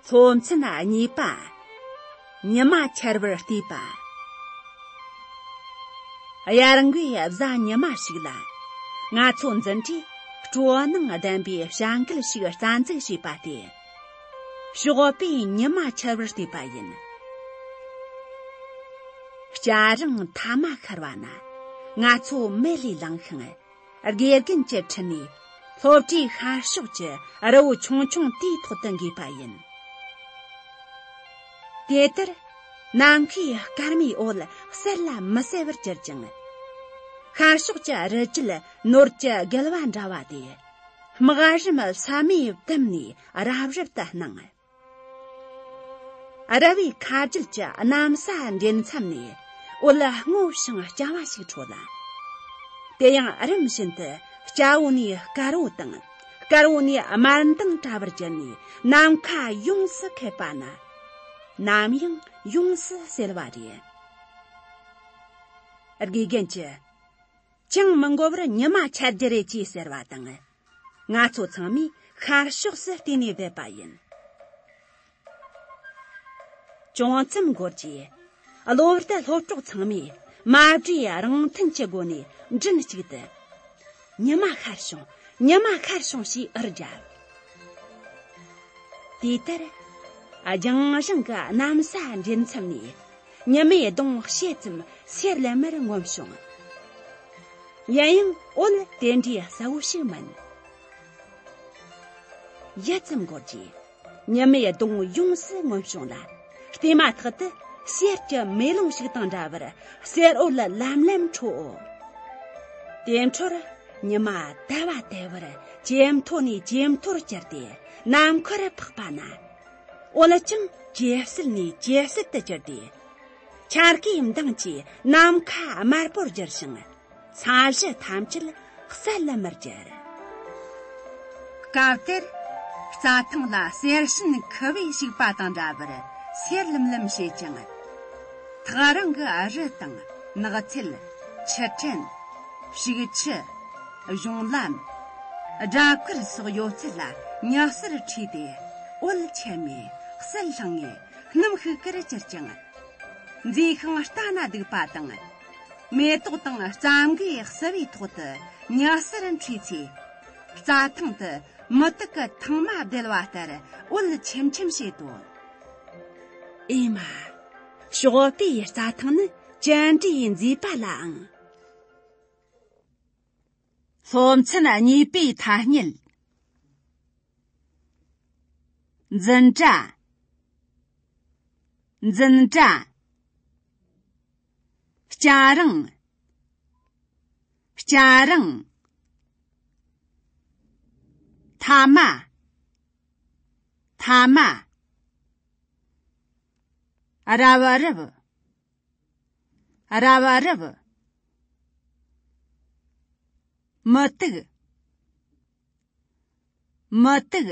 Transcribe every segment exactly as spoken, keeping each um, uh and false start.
སློབ་ཚན་གཉིས་པ། ཉི་མ་འཆར་བར་བལྟས་པ། དབྱར་འགའི་གཟའ་ཉི་མ་ཞིག་ལ། ང་ཚོ་འཛིན་གྲྭས་སྤྲོ་སྣང་ལྡན་པའི་བྱ་འགུལ་ཞིག་རྩ་འཛུགས་བྱས་པ་སྟེ། ཞོགས་པའི་ཉི་མ་འཆར་བར་བལྟས་པ་ཡིན། སྐྱ་རེངས་ཐ་མ་ཤར་བ་ན། ང་ཚོ་མལ་ལས་ལངས་ཤིང་། དགེ་རྒན་གྱི་ཁྲིད་ནས་སློབ་གྲྭའི་ཤར་ཕྱོགས་ཀྱི་རི་བོ་ཆུང་ཆུང་དེའི་ཐོག་ཏུ་འགོས་པ་ཡིན། དེ་ལྟར་ནམ་མཁའི་སྐར་མའི་འོད་གསལ་ལ་མི་གསལ་བར་གྱུར་ཅིང་། ཤར་ཕྱོགས་ཀྱི་རི་རྒྱུད་ནོར་གྱི་རྒྱལ་བ་འདྲ་བ་དེ། སྨག་རུམ་ས་མའི་གཏིང་ནས་རབ་རིབ་ཏུ་སྣང་། ར་བའི་ཁ་རྒྱུད་ཀྱི་གནམ་ས་འདྲེས་མཚམས་ནས་འོད་སྔོ་ཞིང་སྐྱ་བ་ཞིག་འཕྲོ་ལ། དེ་ཡང་རིམ་བཞིན་དུ་སྐྱ་བོ་ནས་དཀར་བོ་དང་། དཀར་བོ་ནས་དམར་མདངས་བཀྲ་བར་གྱུར་ནས་ནམ་མཁའ་ཡོངས་སུ་ཁེབས་པ་ན། ནམ་ཡང་ཡོངས་སུ་གསལ་བ་རེད། དགེ་རྒན་གྱིས། ཅང་མི་འགོར་བར་ཉི་མ་འཆར་རྒྱུ་རེད་ཅེས་ཟེར་བ་དང་། ང་ཚོ་ཚང་མས་ཤར་ཕྱོགས་སུ་བལྟས་ནས་བསྡད་པ་ཡིན། ཅུང་ཙམ་འགོར་རྗེས། གློ་བུར་དུ་སློབ་གྲོགས་ཚང་མས་མ་བགྲོས་རང་མཐུན་གྱི་སྒོ་ནས་མགྲིན་གཅིག་ཏུ། ཉི་མ་ཤར་བྱུང་། ཉི་མ་ཤར་བྱུང་ཞེས་ཨུར་བརྒྱབ། དེ་ལྟར། ལྗང་ཞིང་གི་གནམ་ས་འདྲེས་མཚམས་ནས། ཉི་མའི་གདོང་ཕྱེད་ཙམ་སེར་ལམ་མེར་མངོན་བྱུང་། ཡིན་ཡང་འོད་དེ་འདྲའི་གསལ་བོ་ཞིག་མིན། ཡུད་ཙམ་འགོར་རྗེས། ཉི་མའི་གདོང་ཡོངས་སུ་མངོན་བྱུང་ལ། བལྟས་མ་ཐག་ཏུ་གསེར་གྱི་མེ་ལོང་ཞིག་དང་འདྲ་བར་གསེར་འོད་ལམ་ལམ་འཕྲོ། དེ་འཕྲོར་ཉི་མ་དལ་བ་དལ་བུར་ཇེ་མཐོ་ནས་ཇེ་མཐོར་གྱུར་ཏེ་ནམ་མཁར་འཕགས་པ་ན། འོད་ཀྱང་ཇེ་གསལ་ནས་ཇེ་གསལ་དུ་གྱུར་ཏེ། འཆར་ཀའི་མདངས་ཀྱིས་ནམ་མཁའ་དམར་པོར་གྱུར་ཞིང་། ས་གཞི་ཐམས་ཅད་གསལ་ལམ་མེར་གྱུར། སྐབས་དེར། རྩྭ་ཐང་ལ་གསེར་ཞུན་ཁུ་བས་བྱུགས་པ་དང་འདྲ་བར་སེར་ལམ་ལམ་བྱེད་ཅིང་། ཐག་རིང་གི་རི་དང་ནགས་ཚལ། ཆུ་ཕྲན། ཕྱུགས་ཆུ། གཞུང་ལམ། སྦྲ་གུར་སོགས་ཡོད་ཚད་ལ་ཉི་ཟེར་འཁྲིས་ཏེ་འོད་ཆེམ་མེ་གསལ་ལྷང་ངེ་སྣུམ་ཤུགས་ཀྱིས་གྱུར་ཅིང་། མཛེས་ཤིང་ལྟ་ན་སྡུག་པ་དང་། མེ་ཏོག་དང་རྩམ་གོས་བསིལ་བའི་ཐོག་ཏུ་ཉི་ཟེར་འཁྲིས་ཚེ། རྩྭ་ཐང་དུ་མུ་ཏིག་གི་ཐང་མ་བརྡལ་བ་ལྟར་འོད་ཆེམ་ཆེམ་བྱེད་དོ། ཨེ་མ། ཞོགས་པའི་རྩྭ་ཐང་ནི་ཅི་འདྲའི་མཛེས་པ་ལ་ཨང་། སློབ་ཚན་གཉིས་པའི་ཐ་སྙད། འཛིན་གྲྭ། འཛིན་གྲྭ། སྐྱ་རེངས། སྐྱ་རེངས། ཐ་མ། ཐ་མ། རབ་རིབ། རབ་རིབ། མུ་ཏིག། མུ་ཏིག།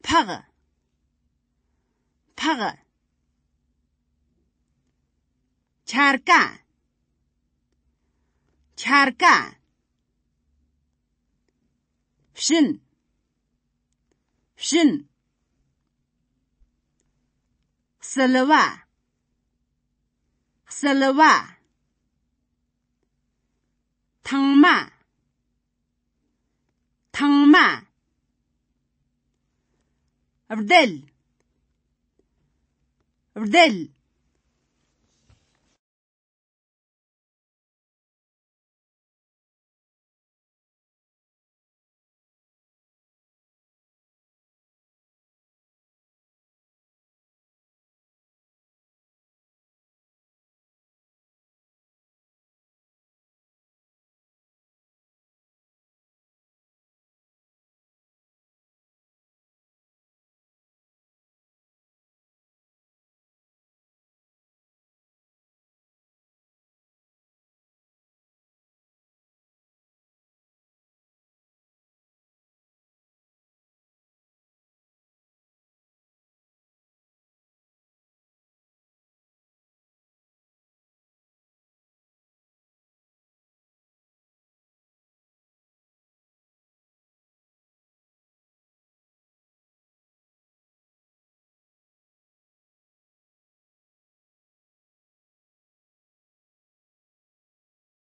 ཕག། ཕག། འཆར་ཀ། འཆར་ཀ། ཞུན། ཞུན། བསིལ་བ། བསིལ་བ། ཐང་མ། ཐང་མ། བརྡལ། བརྡལ།